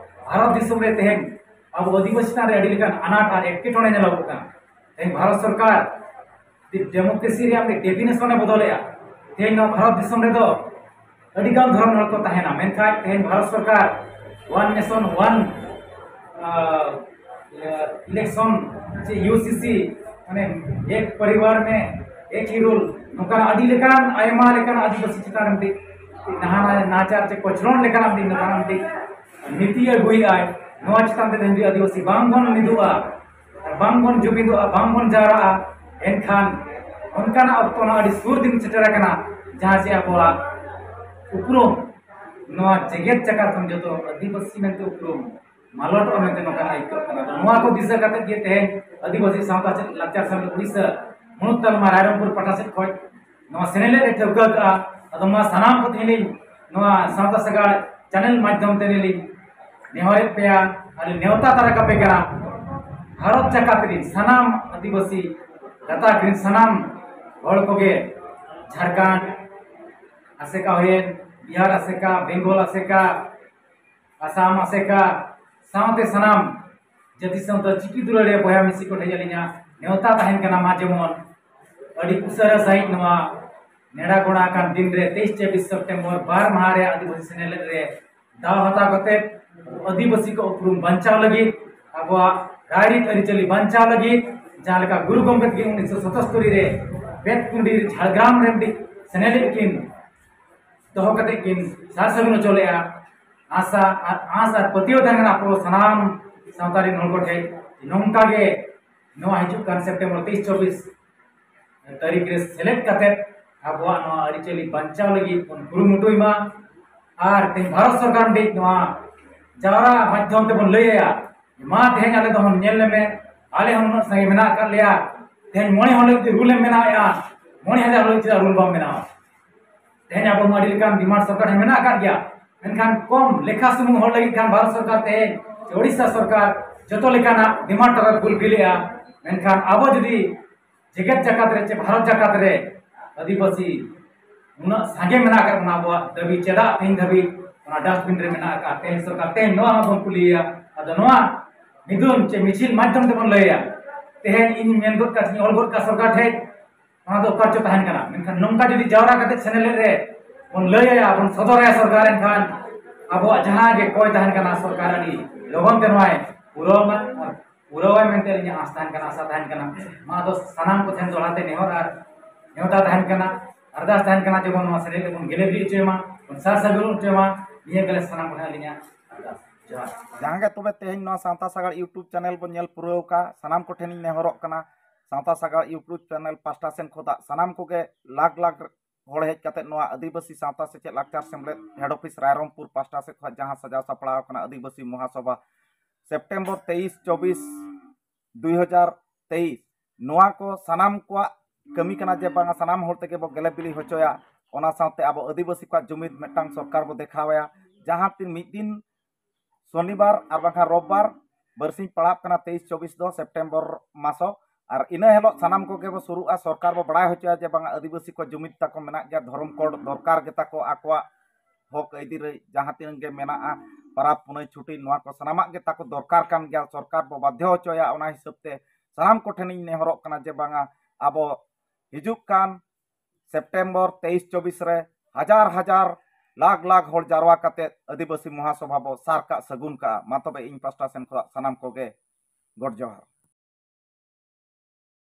ᱵᱷᱟᱨᱚᱛ ᱫᱤᱥᱚᱢ ᱨᱮ ᱛᱮᱦᱮᱧ ᱟᱵᱚ ᱟᱹᱫᱤᱵᱟᱹᱥᱤ ᱪᱮᱛᱟᱱ ᱨᱮ ᱟᱹᱰᱤ ᱞᱮᱠᱟᱱ ᱟᱱᱟᱴ ᱟᱨ ᱮᱴᱠᱮᱴᱚᱬᱮ ᱧᱮᱞᱚᱜᱚᱜ ᱠᱟᱱᱟ᱾ ᱛᱮᱦᱮᱧ ᱵᱷᱟᱨᱚᱛ ᱥᱚᱨᱠᱟᱨ ᱰᱮᱢᱳᱠᱨᱮᱥᱤ ᱨᱮᱭᱟᱜ ᱢᱤᱫ ᱰᱮᱯᱷᱤᱱᱮᱥᱚᱱ ᱮ ᱵᱚᱫᱚᱞᱮᱜᱼᱟ᱾ ᱛᱮᱦᱮᱧ ᱱᱚᱣᱟ ᱵᱷᱟᱨᱚᱛ ᱫᱤᱥᱚᱢ ᱨᱮᱫᱚ ᱟᱹᱰᱤ ᱜᱟᱱ ᱫᱷᱚᱨᱚᱢ ᱦᱚᱲ ᱠᱚ ᱛᱟᱦᱮᱱᱟ, ᱢᱮᱱᱠᱷᱟᱱ ᱛᱮᱦᱮᱧ ᱵᱷᱟᱨᱚᱛ ᱥᱚᱨᱠᱟᱨ ᱚᱣᱟᱱ ᱱᱮᱥᱚᱱ ᱚᱣᱟᱱ ᱤᱞᱮᱠᱥᱚᱱ ᱥᱮ ᱤᱭᱩᱥᱤᱥᱤ, ᱢᱟᱱᱮ ᱮᱠ ᱯᱚᱨᱤᱵᱟᱨ ᱢᱮ ᱮᱠ ᱦᱤ ᱨᱩᱞ, ᱱᱚᱝᱠᱟᱱᱟᱜ ᱟᱹᱰᱤ ᱞᱮᱠᱟᱱ ᱟᱭᱢᱟ ᱞᱮᱠᱟᱱ ᱟᱹᱫᱤᱵᱟᱹᱥᱤ ᱪᱮᱛᱟᱱ ᱨᱮ ᱢᱤᱫᱴᱤᱡ ᱱᱟᱦᱟᱪᱟᱨ ᱪᱮ ᱠᱚᱪᱞᱚᱱ ᱞᱮᱠᱟᱱᱟᱜ ᱢᱤᱫᱴᱤᱡ ᱱᱚᱝᱠᱟᱱᱟᱜ ᱢᱤᱫᱴᱤᱡ ᱱᱤᱛᱤ ᱟᱹᱜᱩᱭᱮᱫᱟᱭ᱾ ᱱᱚᱣᱟ ᱪᱮᱛᱟᱱ ᱛᱮ ᱛᱮᱦᱮᱧ ᱡᱩᱫᱤ ᱟᱹᱫᱤᱵᱟᱹᱥᱤ ᱵᱟᱝ ᱵᱚᱱ ᱢᱤᱫᱚᱜᱼᱟ, ᱟᱨ ᱵᱟᱝ ᱵᱚᱱ ᱡᱩᱢᱤᱫᱚᱜᱼᱟ, ᱵᱟᱝ ᱵᱚᱱ ᱡᱟᱣᱨᱟᱜᱼᱟ, ᱮᱱᱠᱷᱟᱱ ᱚᱱᱠᱟᱱᱟᱜ ᱚᱠᱛᱚ ᱱᱚᱣᱟ ᱟᱹᱰᱤ ᱥᱩᱨ ᱫᱤᱱ ᱥᱮᱴᱮᱨ ᱟᱠᱟᱱᱟ, ᱡᱟᱦᱟᱸ ᱡᱮ ᱟᱵᱚᱣᱟᱜ ᱩᱯᱨᱩᱢ ᱱᱚᱣᱟ ᱡᱮᱜᱮᱛ ᱡᱟᱠᱟᱛ ᱠᱷᱚᱱ ᱡᱚᱛᱚ ᱟᱹᱫᱤᱵᱟᱹᱥᱤ ᱢᱮᱱᱛᱮ ᱩᱯᱨᱩᱢ ᱢᱟᱞᱚᱴᱚᱜᱼᱟ ᱢᱮᱱᱛᱮ ᱱᱚᱝᱠᱟᱱᱟᱜ ᱟᱹᱭᱠᱟᱹᱜ ᱠᱟᱱᱟ᱾ ᱟᱫᱚ ᱱᱚᱣᱟ ᱠᱚ ᱫᱤᱥᱟᱹ ᱠᱟᱛᱮ ᱜᱮ ᱛᱮᱦᱮᱧ ᱟᱹᱫᱤᱵᱟᱹᱥᱤ ᱥᱟᱶᱛᱟ ᱪᱮᱫ ᱞᱟᱠᱪᱟᱨ ᱥᱮᱢᱞᱮᱫ ᱩᱲᱤᱥᱥᱟ ᱢᱩᱬᱩᱫ ᱛᱟᱞᱢᱟ ᱨᱟᱭᱨᱚᱝᱯᱩᱨ ᱯᱟᱦᱴᱟ ᱥᱮᱫ ᱠᱷᱚᱱ ᱱᱚᱣᱟ ᱥᱮᱱᱮᱞᱮᱫ ᱮ ᱴᱷᱟᱹᱣᱠᱟᱹ ᱠᱟᱜᱼᱟ᱾ ᱟᱫᱚ ᱢᱟ ᱥᱟᱱᱟᱢ ᱠᱚ ᱛᱮᱦᱮᱧ ᱞᱤᱧ ᱱᱚᱣᱟ ᱥᱟᱶᱛᱟ ᱥᱟᱜᱟᱲ ᱪᱮᱱᱮᱞ ᱢᱟᱫᱽᱫᱷᱚᱢ ᱛᱮ ᱞᱤᱧ ᱱᱮᱦᱚᱨᱮᱫ ᱯᱮᱭᱟ ᱟᱨ ᱞᱤᱧ ᱱᱮᱣᱛᱟ ᱛᱟᱨᱟ ᱠᱟᱯᱮ ᱠᱟᱱᱟ᱾ ᱵᱷᱟᱨᱚᱛ ᱡᱟᱠᱟᱛ ᱨᱤᱱ ᱥᱟᱱᱟᱢ ᱟᱹᱫᱤᱵᱟᱹᱥᱤ ᱜᱟᱛᱟᱠ ᱨᱤᱱ ᱥᱟᱱᱟᱢ ᱦᱚᱲ ᱠᱚᱜᱮ, ᱡᱷᱟᱲᱠᱷᱚᱸᱰ ᱟᱥᱮᱠᱟ ᱦᱩᱭᱮᱱ, ᱵᱤᱦᱟᱨ ᱟᱥᱮᱠᱟ, ᱵᱮᱝᱜᱚᱞ ᱟᱥᱮᱠᱟ, ᱟᱥᱟᱢ ᱟᱥᱮᱠᱟ, ᱥᱟᱶᱛᱮ ᱥᱟᱱᱟᱢ ᱡᱟᱹᱛᱤ ᱥᱟᱶᱛᱟ ᱪᱤᱠᱤ ᱫᱩᱞᱟᱹᱲᱤᱭᱟᱹ ᱵᱚᱭᱦᱟ ᱢᱤᱥᱤ ᱠᱚ ᱴᱷᱮᱱ ᱟᱹᱞᱤᱧᱟᱜ ᱱᱮᱣᱛᱟ ᱛᱟᱦᱮᱱ ᱠᱟᱱᱟ, ᱢᱟ ᱡᱮᱢᱚᱱ ᱟᱹᱰᱤ ᱩᱥᱟᱹᱨᱟ ᱥᱟᱺᱦᱤᱡ ᱱᱚᱣᱟ ᱱᱮᱰᱟ ᱜᱚᱲᱟ ᱟᱠᱟᱱ ᱫᱤᱱ ᱨᱮ, ᱛᱮᱭᱤᱥ ᱪᱚᱵᱵᱤᱥ ᱥᱮᱯᱴᱮᱢᱵᱚᱨ, ᱵᱟᱨ ᱢᱟᱦᱟ ᱨᱮ ᱟᱹᱫᱤᱵᱟᱹᱥᱤ ᱥᱮᱱᱮᱞᱮᱫ ᱨᱮ ᱫᱟᱣ ᱦᱟᱛᱟᱣ ᱠᱟᱛᱮ ᱟᱹᱫᱤᱵᱟᱹᱥᱤ ᱠᱚ ᱩᱯᱨᱩᱢ ᱵᱟᱧᱪᱟᱣ ᱞᱟᱹᱜᱤᱫ, ᱟᱵᱚᱣᱟᱜ ᱨᱟᱭᱨᱤᱛ ᱟᱹᱨᱤᱪᱟᱹᱞᱤ ᱵᱟᱧᱪᱟᱣ ᱞᱟᱹᱜᱤᱫ, ᱡᱟᱦᱟᱸ ᱞᱮᱠᱟ ᱜᱩᱨᱩ ᱜᱚᱢᱠᱮ ᱛᱟᱹᱠᱤᱱ ᱩᱱᱤᱥᱥᱚ ᱥᱚᱛᱚᱥᱛᱚᱨᱤ ᱨᱮ ᱵᱮᱛᱠᱩᱸᱰᱤ ᱡᱷᱟᱲᱜᱨᱟᱢ ᱨᱮ ᱢᱤᱫ ᱥᱮᱱᱮᱞᱮᱫ ᱠᱤᱱ ᱫᱚᱦᱚ ᱠᱟᱛᱮ ᱠᱤᱱ ᱥᱟᱨ ᱥᱟᱹᱜᱩᱱ ᱦᱚᱪᱚ ᱞᱮᱫᱼᱟ᱾ ᱟᱥᱟ ᱟᱨ ᱟᱸᱥ ᱟᱨ ᱯᱟᱹᱛᱭᱟᱹᱣ ᱛᱟᱦᱮᱸ ᱠᱟᱱᱟ ᱟᱵᱚ ᱥᱟᱱᱟᱢ ᱥᱟᱶᱛᱟ ᱨᱮᱱ ᱦᱚᱲ ᱠᱚ ᱴᱷᱮᱱ, ᱱᱚᱝᱠᱟ ᱜᱮ ᱱᱚᱣᱟ ᱦᱤᱡᱩᱜ ᱠᱟᱱ ᱥᱮᱯᱴᱮᱢᱵᱚᱨ ᱛᱮᱭᱤᱥ ᱪᱚᱵᱵᱤᱥ ᱛᱟᱹᱨᱤᱠᱷ ᱨᱮ ᱥᱮᱞᱮᱫ ᱠᱟᱛᱮ ᱟᱵᱚᱣᱟᱜ ᱱᱚᱣᱟ ᱟᱹᱨᱤᱪᱟᱹᱞᱤ ᱵᱟᱧᱪᱟᱣ ᱞᱟᱹᱜᱤᱫ ᱵᱚᱱ ᱠᱩᱨᱩᱢᱩᱴᱩᱭ ᱢᱟ᱾ ᱟᱨ ᱛᱮᱦᱮᱧ ᱵᱷᱟᱨᱚᱛ ᱥᱚᱨᱠᱟᱨ ᱴᱷᱮᱱ ᱱᱚᱣᱟ ᱡᱟᱣᱨᱟ ᱢᱟᱫᱽᱫᱷᱚᱢ ᱛᱮᱵᱚᱱ ᱞᱟᱹᱭ ᱟᱭᱟ, ᱢᱟ ᱛᱮᱦᱮᱧ ᱟᱞᱮ ᱫᱚ ᱧᱮᱞ ᱞᱮᱢᱮ, ᱟᱞᱮ ᱦᱚᱸ ᱩᱱᱟᱹᱜ ᱥᱟᱸᱜᱮ ᱢᱮᱱᱟᱜ ᱟᱠᱟᱫ ᱞᱮᱭᱟ, ᱛᱮᱦᱮᱧ ᱢᱚᱬᱮ ᱦᱚᱲ ᱞᱟᱹᱜᱤᱫ ᱨᱩᱞ ᱮᱢ ᱵᱮᱱᱟᱣᱮᱫᱼᱟ, ᱢᱚᱬᱮ ᱦᱟᱡᱟᱨ ᱦᱚᱲ ᱞᱟᱹᱜᱤᱫ ᱪᱮᱫᱟᱜ ᱨᱩᱞ ᱵᱟᱢ ᱵᱮᱱᱟᱣᱟ? ᱛᱮᱦᱮᱧ ᱟᱵᱚ ᱢᱟ ᱟᱹᱰᱤ ᱞᱮᱠᱟᱱ ᱰᱤᱢᱟᱱᱰ ᱥᱚᱨᱠᱟᱨ ᱴᱷᱮᱱ ᱢᱮᱱᱟᱜ ᱟᱠᱟᱫ ᱜᱮᱭᱟ, ᱢᱮᱱᱠᱷᱟᱱ ᱠᱚᱢ ᱞᱮᱠᱷᱟ ᱥᱩᱢᱩᱝ ᱦᱚᱲ ᱞᱟᱹᱜᱤᱫ ᱠᱷᱟᱱ ᱵᱷᱟᱨᱚᱛ ᱥᱚᱨᱠᱟᱨ ᱛᱮᱦᱮᱧ ᱥᱮ ᱳᱰᱤᱥᱟ ᱥᱚᱨᱠᱟᱨ ᱡᱚᱛᱚ ᱞᱮᱠᱟᱱᱟᱜ ᱰᱤᱢᱟᱱᱰ ᱛᱟᱠᱚ ᱯᱷᱩᱞᱯᱷᱤᱞᱮᱜᱼᱟ᱾ ᱢᱮᱱᱠᱷᱟᱱ ᱟᱵᱚ ᱡᱩᱫᱤ ᱡᱮᱜᱮᱛ ᱡᱟᱠᱟᱛ ᱨᱮ ᱪᱮ ᱵᱷᱟᱨᱚᱛ ᱡᱟᱠᱟᱛ ᱨᱮ ᱟᱹᱫᱤᱵᱟᱹᱥᱤ ᱩᱱᱟᱹᱜ ᱥᱟᱸᱜᱮ ᱢᱮᱱᱟᱜ ᱟᱠᱟᱫ ᱵᱚᱱᱟ, ᱟᱵᱚᱣᱟᱜ ᱫᱟᱹᱵᱤ ᱪᱮᱫᱟᱜ ᱛᱮᱦᱮᱧ ᱫᱷᱟᱹᱵᱤᱡ ᱚᱱᱟ ᱰᱟᱥᱴᱵᱤᱱ ᱨᱮ ᱢᱮᱱᱟᱜ ᱟᱠᱟᱫ? ᱛᱮᱦᱮᱧ ᱥᱚᱨᱠᱟᱨ, ᱛᱮᱦᱮᱧ ᱱᱚᱣᱟ ᱦᱚᱸᱵᱚᱱ ᱠᱩᱞᱤᱭᱮᱭᱟ᱾ ᱟᱫᱚ ᱱᱚᱣᱟ ᱢᱤᱫᱩᱱ ᱪᱮ ᱢᱤᱪᱷᱤᱞ ᱢᱟᱫᱽᱫᱷᱚᱢ ᱛᱮᱵᱚᱱ ᱞᱟᱹᱭᱟ, ᱛᱮᱦᱮᱧ ᱤᱧ ᱢᱮᱱ ᱜᱚᱫ ᱠᱟᱜ, ᱤᱧ ᱚᱞ ᱜᱚᱫ ᱠᱟᱜ ᱥᱚᱨᱠᱟᱨ ᱴᱷᱮᱡ, ᱚᱱᱟ ᱫᱚ ᱚᱠᱟ ᱨᱮᱪᱚ ᱛᱟᱦᱮᱱ ᱠᱟᱱᱟ᱾ ᱢᱮᱱᱠᱷᱟᱱ ᱱᱚᱝᱠᱟ ᱡᱩᱫᱤ ᱡᱟᱣᱨᱟ ᱠᱟᱛᱮ ᱥᱮᱱᱮᱞᱮᱫ ᱨᱮ ᱵᱚᱱ ᱞᱟᱹᱭ ᱟᱭᱟ, ᱵᱚᱱ ᱥᱚᱫᱚᱨ ᱟᱭᱟ ᱥᱚᱨᱠᱟᱨ, ᱮᱱᱠᱷᱟᱱ ᱟᱵᱚᱣᱟᱜ ᱡᱟᱦᱟᱸ ᱜᱮ ᱠᱚᱭ ᱛᱟᱦᱮᱱ ᱠᱟᱱᱟ ᱥᱚᱨᱠᱟᱨ ᱟᱹᱰᱤ ᱞᱚᱜᱚᱱ ᱛᱮ ᱱᱚᱣᱟᱭ ᱯᱩᱨᱟᱹᱣ ᱢᱟ᱾ ᱟᱨ ᱯᱩᱨᱟᱹᱣᱟᱭ ᱢᱮᱱᱛᱮ ᱟᱹᱞᱤᱧᱟᱜ ᱟᱸᱥ ᱛᱟᱦᱮᱱ ᱠᱟᱱᱟ, ᱟᱥᱟ ᱛᱟᱦᱮᱱ ᱠᱟᱱᱟ᱾ ᱱᱚᱣᱟ ᱫᱚ ᱥᱟᱱᱟᱢ ᱠᱚ ᱴᱷᱮᱱ ᱫᱚᱦᱲᱟ ᱛᱮ ᱱᱮᱦᱚᱨ ᱟᱨ ᱱᱮᱣᱛᱟ ᱛᱟᱦᱮᱱ ᱠᱟᱱᱟ, ᱟᱨᱫᱟᱥ ᱛᱟᱦᱮᱱ ᱠᱟᱱᱟ, ᱡᱮᱢᱚᱱ ᱱᱚᱣᱟ ᱥᱮᱱᱮᱞᱮᱫ ᱵᱚᱱ ᱜᱮᱞᱮ ᱵᱤᱞᱤ ᱦᱚᱪᱚᱭ ᱢᱟ, ᱵᱚᱱ ᱥᱟᱨ ᱥᱟᱹᱜᱩᱱ ᱦᱚᱪᱚᱭ ᱢᱟ᱾ ᱱᱤᱭᱟᱹ ᱜᱮᱞᱮ ᱥᱟᱱᱟᱢ ᱠᱚ ᱴᱷᱮᱱ ᱟᱹᱞᱤᱧᱟᱜ ᱟᱨᱫᱟᱥ᱾ ᱡᱚᱦᱟᱨ᱾ ᱡᱟᱦᱟᱸ ᱜᱮ ᱛᱚᱵᱮ ᱛᱮᱦᱮᱧ ᱱᱚᱣᱟ ᱥᱟᱶᱛᱟ ᱥᱟᱜᱟᱲ YouTube ᱪᱮᱱᱮᱞ ᱵᱚᱱ ᱧᱮᱞ ᱯᱩᱨᱟᱹᱣ ᱟᱠᱟᱫ ᱥᱟᱱᱟᱢ ᱠᱚᱴᱷᱮᱱᱤᱧ ᱱᱮᱦᱚᱨᱚᱜ ᱠᱟᱱᱟ, ᱥᱟᱶᱛᱟ ᱥᱟᱜᱟᱲ YouTube ᱪᱮᱱᱮᱞ ᱯᱟᱥᱴᱟ ᱥᱮᱱ ᱠᱷᱚᱱᱟᱜ ᱥᱟᱱᱟᱢ ᱠᱚᱜᱮ ᱞᱟᱠᱷ ᱞᱟᱠᱷ ᱦᱚᱲ ᱦᱮᱡ ᱠᱟᱛᱮ ᱱᱚᱣᱟ ᱟᱹᱫᱤᱵᱟᱹᱥᱤ ᱥᱟᱶᱛᱟ ᱥᱮᱪᱮᱫ ᱞᱟᱠᱪᱟᱨ ᱥᱮᱢᱞᱮᱫ ᱦᱮᱰ ᱚᱯᱷᱤᱥ ᱨᱟᱭᱨᱚᱝᱯᱩᱨ ᱯᱟᱥᱴᱟ ᱥᱮᱫ ᱠᱷᱚᱱ ᱡᱟᱦᱟᱸ ᱥᱟᱡᱟᱣ ᱥᱟᱯᱲᱟᱣ ᱟᱠᱟᱱᱟ ᱟᱹᱫᱤᱵᱟᱹᱥᱤ ᱢᱚᱦᱟᱥᱚᱵᱷᱟ, ᱥᱮᱯᱴᱮᱢᱵᱚᱨ ᱛᱮᱭᱤᱥ ᱪᱚᱵᱵᱤᱥ ᱫᱩᱭ ᱦᱟᱡᱟᱨ ᱛᱮᱭᱤᱥ, ᱱᱚᱣᱟ ᱠᱚ ᱥᱟᱱᱟᱢ ᱠᱚᱣᱟᱜ ᱠᱟᱹᱢᱤ ᱠᱟᱱᱟ ᱡᱮ ᱵᱟᱝᱟ ᱥᱟᱱᱟᱢ ᱦᱚᱲ ᱛᱮᱜᱮ ᱵᱚ ᱜᱮᱞᱮ ᱵᱤᱞᱤ ᱦᱚᱪᱚᱭᱟ᱾ ᱚᱱᱟ ᱥᱟᱶᱛᱮ ᱟᱵᱚ ᱟᱹᱫᱤᱵᱟᱹᱥᱤ ᱠᱚᱣᱟᱜ ᱡᱩᱢᱤᱫ ᱢᱤᱫᱴᱟᱝ ᱥᱚᱨᱠᱟᱨ ᱵᱚ ᱫᱮᱠᱷᱟᱣᱟᱭᱟ, ᱡᱟᱦᱟᱸ ᱛᱤᱱ ᱢᱤᱫ ᱫᱤᱱ ᱥᱚᱱᱤᱵᱟᱨ ᱟᱨ ᱵᱟᱝᱠᱷᱟᱱ ᱨᱳᱵᱵᱟᱨ ᱵᱟᱨᱥᱤᱧ ᱯᱟᱲᱟᱜ ᱠᱟᱱᱟ ᱛᱮᱭᱤᱥ ᱪᱚᱵᱵᱤᱥ ᱫᱚ ᱥᱮᱯᱴᱮᱢᱵᱚᱨ ᱢᱟᱥᱚ, ᱟᱨ ᱤᱱᱟᱹ ᱦᱤᱞᱳᱜ ᱥᱟᱱᱟᱢ ᱠᱚᱜᱮ ᱵᱚ ᱥᱩᱨᱩᱜᱼᱟ᱾ ᱥᱚᱨᱠᱟᱨ ᱵᱚ ᱵᱟᱲᱟᱭ ᱦᱚᱪᱚᱭᱟ ᱡᱮ ᱵᱟᱝᱟ ᱟᱹᱫᱤᱵᱟᱹᱥᱤ ᱠᱚ ᱡᱩᱢᱤᱫ ᱛᱟᱠᱚ ᱢᱮᱱᱟᱜ ᱜᱮᱭᱟ, ᱫᱷᱚᱨᱚᱢ ᱠᱳᱰ ᱫᱚᱨᱠᱟᱨ ᱜᱮᱛᱟ ᱠᱚ, ᱟᱠᱚᱣᱟᱜ ᱦᱚᱠ ᱟᱹᱭᱫᱟᱹᱨᱤ ᱡᱟᱦᱟᱸ ᱛᱤᱱᱟᱹᱜ ᱜᱮ ᱢᱮᱱᱟᱜᱼᱟ, ᱯᱟᱨᱟᱵᱽ ᱯᱩᱱᱟᱹᱭ ᱪᱷᱩᱴᱤ, ᱱᱚᱣᱟ ᱠᱚ ᱥᱟᱱᱟᱢᱟᱜ ᱜᱮ ᱛᱟᱠᱚ ᱫᱚᱨᱠᱟᱨ ᱠᱟᱱ ᱜᱮᱭᱟ᱾ ᱥᱚᱨᱠᱟᱨ ᱵᱚ ᱵᱟᱫᱷᱭᱚ ᱦᱚᱪᱚᱭᱟ᱾ ᱚᱱᱟ ᱦᱤᱥᱟᱹᱵ ᱛᱮ ᱥᱟᱱᱟᱢ ᱠᱚᱴᱷᱮᱱᱤᱧ ᱱᱮᱦᱚᱨᱚᱜ ᱠᱟᱱᱟ ᱡᱮ ᱵᱟᱝᱟ ᱟᱵᱚ ᱦᱤᱡᱩᱜ ᱠᱟᱱ ᱥᱮᱯᱴᱮᱢᱵᱚᱨ ᱛᱮᱭᱤᱥ ᱪᱚᱵᱵᱤᱥ ᱨᱮ ᱦᱟᱡᱟᱨ ᱦᱟᱡᱟᱨ ᱞᱟᱠᱷ ᱞᱟᱠᱷ ᱦᱚᱲ ᱡᱟᱨᱣᱟ ᱠᱟᱛᱮ ᱟᱹᱫᱤᱵᱟᱹᱥᱤ ᱢᱚᱦᱟᱥᱚᱵᱷᱟ ᱵᱚ ᱥᱟᱨ ᱠᱟᱜ ᱥᱟᱹᱜᱩᱱ ᱠᱟᱜᱼᱟ᱾ ᱢᱟ ᱛᱚᱵᱮ ᱤᱧ ᱯᱟᱥᱴᱟ ᱥᱮᱱ ᱠᱷᱚᱱᱟᱜ ᱥᱟᱱᱟᱢ ᱠᱚᱜᱮ ᱜᱚᱰ ᱡᱚᱦᱟᱨ᱾